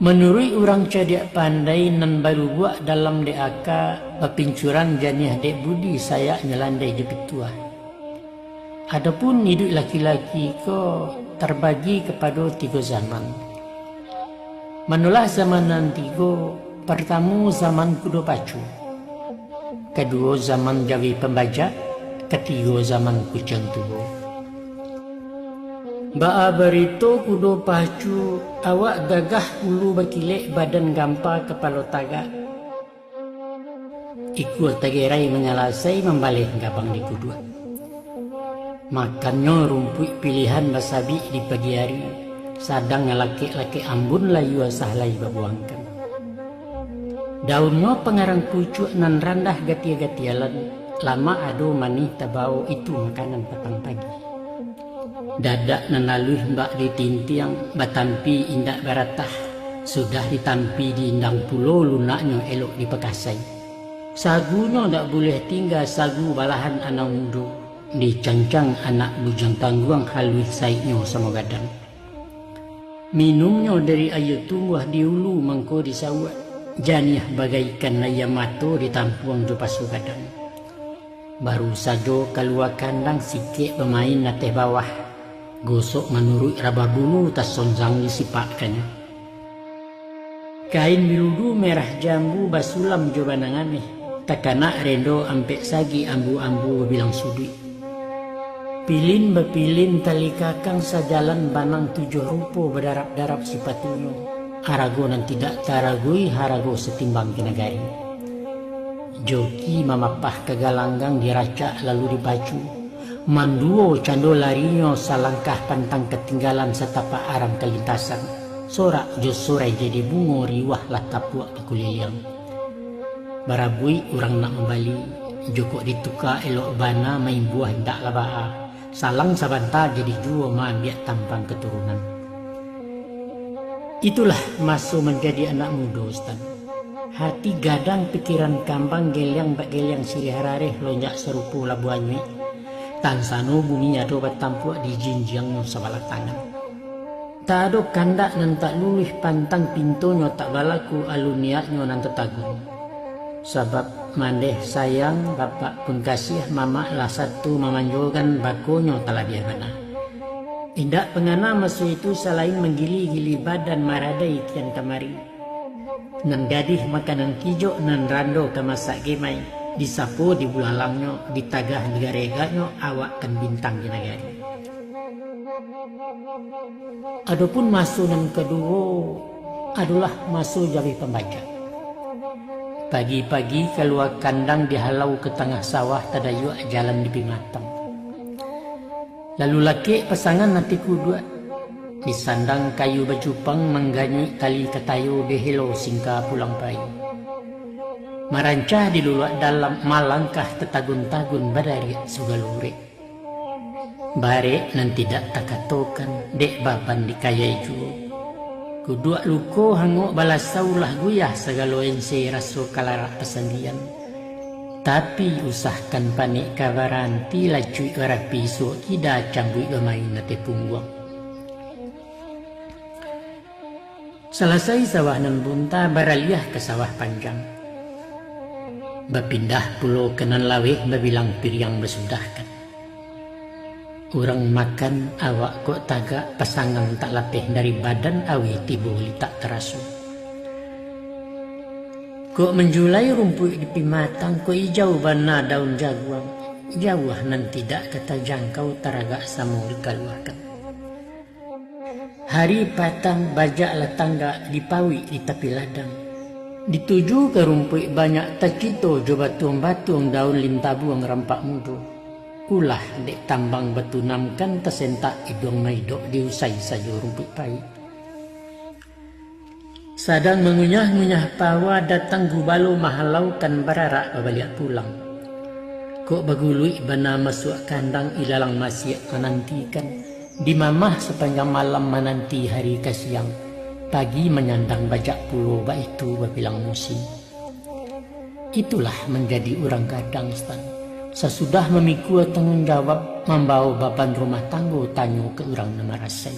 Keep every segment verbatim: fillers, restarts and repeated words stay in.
Manuruik urang cadiak pandai nan barubuak dalam dek aka, bapincuran janiah dek budi, sayaknyo landai jo pituah. Adopun iduik laki-laki ko tabagi kapado tigo zaman. Manolah zaman nan tigo, partamo zaman kudo pacu, kaduo zaman jaweh pambajak, katigo zaman kuciang tuo. Baa barito kudo pacu, awak gagah ulu bakilek, badan gampa kapalo tagak. Ikua tagerai manyalasai mambaleh gabang di kuduak. Makannyo rumpuik pilihan basabik di pagi ari, sadang lakek-lakek ambun layua sah lai babuangkan. Daunnyo pangarang pucuak nan randah gatia-gatialan, lamak ado manih tabao, itu makanan patang pagi. Dadak nan aluih bak ditintiang, batampi indak baratah, sudah ditampi diindang pulo, lunaknyo elok dipakasai. Sagunyo dak buliah tingga, sagu balahan anau mudo, dicancang anak bujang tangguang, haluih saiknyo samo gadang. Minumnyo dari aia tumbuah di ulu mangko di sauak, janiah bagaikan aia mato ditampuang jo paso gadang. Baru sajo kalua kandang sikek bamain ateh bawah, gosok manuruik rabah bulu tasonjang disipakannyo. Kain biludu merah jambu basulam jo banang ameh, takanak rendo ampek sagi ambu-ambu babilang suduik. Pilin bapilin tali kakang sajalan banang tujuah rupo badarap-darap sipatunyo, arago nan tidak taragui harago satimbang ka nagari. Joki mamapah ka galanggang diracak lalu dipacu, manduo cando larinyo salangkah pantang katinggalan satapak aram kalintasan, sorak jo sorai jadi bungo riwah lah tapuak bakuliliang. Barabuik urang nak mambali, jokok dituka elok bana maimbuah indak lah baa, salang sabanta jadi juo maambiak tampang katurunan. Itulah maso manjadi anak mudo, Sutan. Hati gadang, pikiran kambang, geliang bak geliang siriah rareh, lonjak sarupo labuah anyuik. Tansano bumi ado batampuak di jinjiangnyo sabalah tangan. Tak ado kandak nan tak luluih, pantang pintonyo tak balaku, alun niaiknyo nan tatagun. Sabab mandeh sayang, bapak pun kasiah, mamak lah sato mamanjokan, bakonyo talabiah bana. Indak pangana maso itu salain manggili-gili badan maradai kian kamari. Nan gadih makanan kijok, nan rando ka masak gemai, disapo dibulalangnyo, ditagah digaregaknyo, awak kan bintang di nagari. Adopun maso nan kaduo adolah maso jaweh pambajak. Pagi-pagi kalua kandang dihalau ka tangah sawah, tadayuak jalan dipimatang. Lalu lakek pasangan ati kuduak, disandang kayu bacupang, mangganyuik tali katayo, dihelo singka pulang pai. Marancah di luluak dalam, malangkah tatagun-tagun, badariak sagalo urek. Barek nan tidak takatokan, dek baban dikayai juo. Kuduak luko hangok balasau, lah guyah sagalo ense, raso kalarak pasandian. Tapi usahkan panek ka baranti, lacuik barapi suok kida, cambuik bamain ateh pungguang. Salasai sawah nan bunta, baraliah ka sawah panjang. Bapindah pulo ka nan laweh, babilang piriang basudahkan. Urang makan, awak kok tagak, pasangan tak lapeh dari badan, aweh tibo litak taraso. Kok manjulai rumpuik dipimatang, kok ijau bana daun jaguang, jauah nan tidak ka tajangkau, taragak samo dikaluakan. Hari patang bajak lah tanggak, dipauik di tapi ladang. Dituju ka rumpuik banyak, tacito jo batuang-batuang, daun lintabuang rampak mudo. Ulah dek tambang batunamkan, tasentak iduang maidok, diusai sajo rumpuik paik. Sadang mangunyah-ngunyah pawa, datang gubalo mahalaukan, bararak babaliak pulang. Kok baguluik bana masuak kandang, ilalang masiak manantikan, dimamah sapanjang malam, mananti hari ka siang, pagi manyandang bajak pulo, baitu babilang musim. Itulah manjadi urang gadang, Sutan. Sasudah mamikua tangguang jawab, mambawo baban rumah tanggo, tanyo ka urang nan marasai.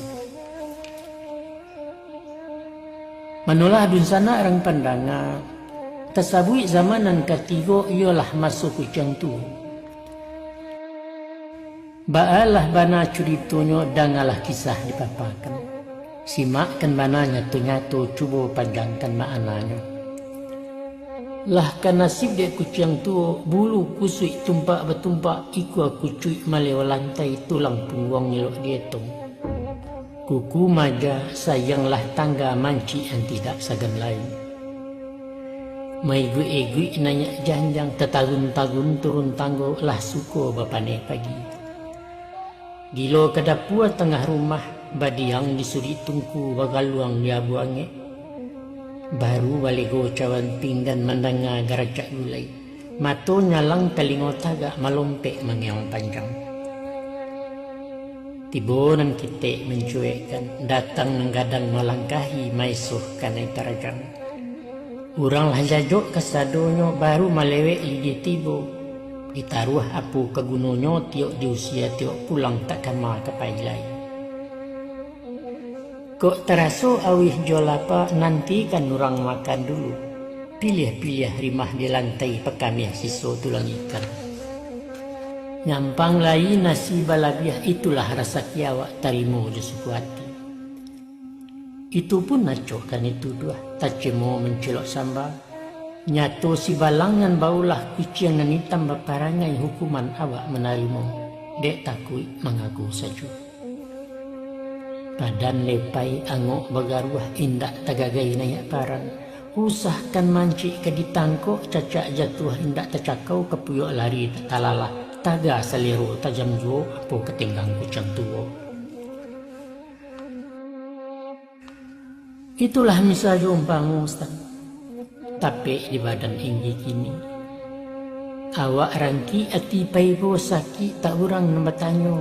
Manolah dunsanak rang pandanga, tasabuik zaman nan katigo iyolah maso kuciang tuo. Baalah bana curitonyo, dangalah kisah dipapakan. Simakkan bana nyato-nyato, cubo panjangkan maknanyo. Lah ka nasib dek kuciang tuo, bulu kusuik tumpak batumpak, ikua kucuik maleo lantai, tulang pungguang elok dietong. Kuku maja sayanglah tangga, mancik nan tidak sagan lai. Maiguik-iguik naiak janjang, tatahun-tahun turun tanggo, lah suko bapaneh pagi. Gilo ka dapua tangah rumah, badiang di suduik tungku, bagaluang di abu angek. Baru balego cawan pinggan, mandanga garacak gulai. Mato nyalang, talingo tagak, malompek mangeong panjang. Tibo nan ketek mancuekkan, datang nan gadang malangkahi, maesoh kanai tarajang. Urang lah jajok kasadonyo, baru malewek lidi tibo. Ditaruah apo ka gunonyo, tiok di usia tiok pulang, tak kama ka pai lai. Kok taraso auih jo lapa, nantikan urang makan dulu. Piliah-piliah rimah di lantai, pakamiah siso tulang ikan. Nyampang lai nasi balabiah, itulah rasaki awak, tarimo jo suko ati. Itu pun acok kami tuduah, tacemo mancilok samba. Nyato sibalang nan baulah, kuciang nan itam baparangai, hukuman awak manarimo, dek takuik mangaku sajo. Badan lepai angok bagaruah, indak tagagai naiak paran. Usahkan mancik ka ditangkok, cacak jatuah indak tacakau, ka puyok lari tak talalah, taga salero tajam juo, apo ka tenggang kuciang tuo. Itulah misa jo umpamo, Sutan. Tapek di badan inggi kini. Awak rangkik ati paibo, sakik tak urang nan batanyo.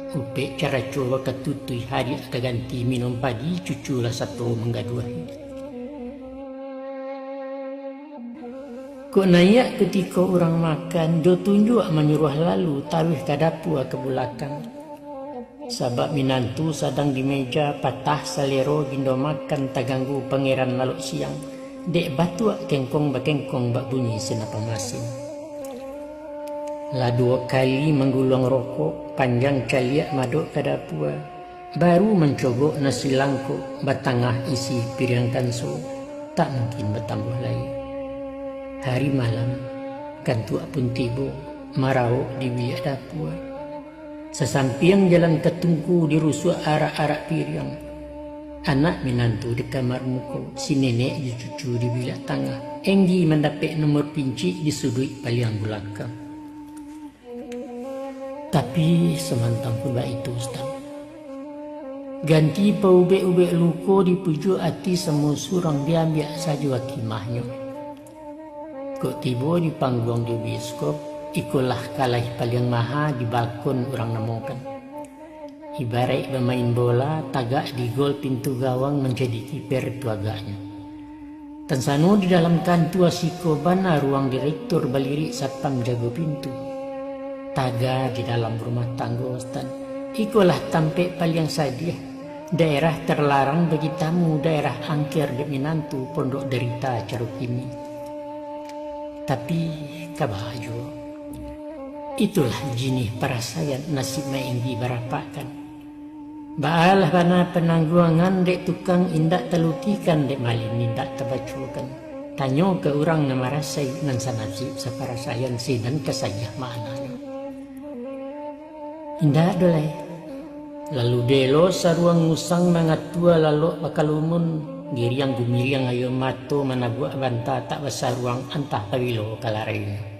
Upek caraco bakatutuih, hariak ka ganti minum padi, cucu lah sato manggaduahi. Kok naiak kutiko urang makan, jo tunjuak manyuruah lalu, taruih ka dapua ka bulakang. Sabab minantu sadang di meja, patah salero gindo makan, taganggu pangeran lalok siang, dek batuak kengkong bakengkong bak bunyi sinapang masin. Lah duo kali mangguluang rokok, panjang caliak madok ka dapua, baru mancogok nasi langkok, batangah isi piriang kanso, tak mungkin batambuah lai. Hari malam, kantuak pun tibo, maraok di biliak dapua. Sasampiang jalan ka tungku, dirusuak arak-arak piriang. Anak minantu di kamar muko, si nenek jo cucu di biliak tangah, enggi mandapek nomor pincik di suduik paliang bulakang. Tapi samantang pun baitu, Sutan. Ganti paubek-ubek luko, dipujuak ati samo surang, diambiak sajo akimahnyo. Kok tibo di pangguang di bioskop, ikolah kalaih paliang maha, di balkon urang namokan. Ibaraik bamain bola, tagak di gol pintu gawang, manjadi kiper tu agaknyo. Tansano di dalam kantua, siko bana ruang direktur, balirik satpam jago pintu. Taga di dalam rumah tanggo, Sutan. Ikolah tampek paliang sadiah. Daerah terlarang bagi tamu, daerah angker dek minantu, pondok derita caro kini. Tapi, ka baa juo. Itulah jinih parasaian, nasib mainggi barapakkan. Baalah bana panangguangan, dek tukang indak talukikan, dek malin indak tabacokan. Tanyo ka urang nan marasai, nan sanasib saparasaian, sinan ka sagiah maknanyo. Indak doh lai. Lalu delo saruang usang, mangatua lalok bakalumun, giriang gumiriang aia mato, manabuak banta tak basaruang, antah pabilo ka larainyo.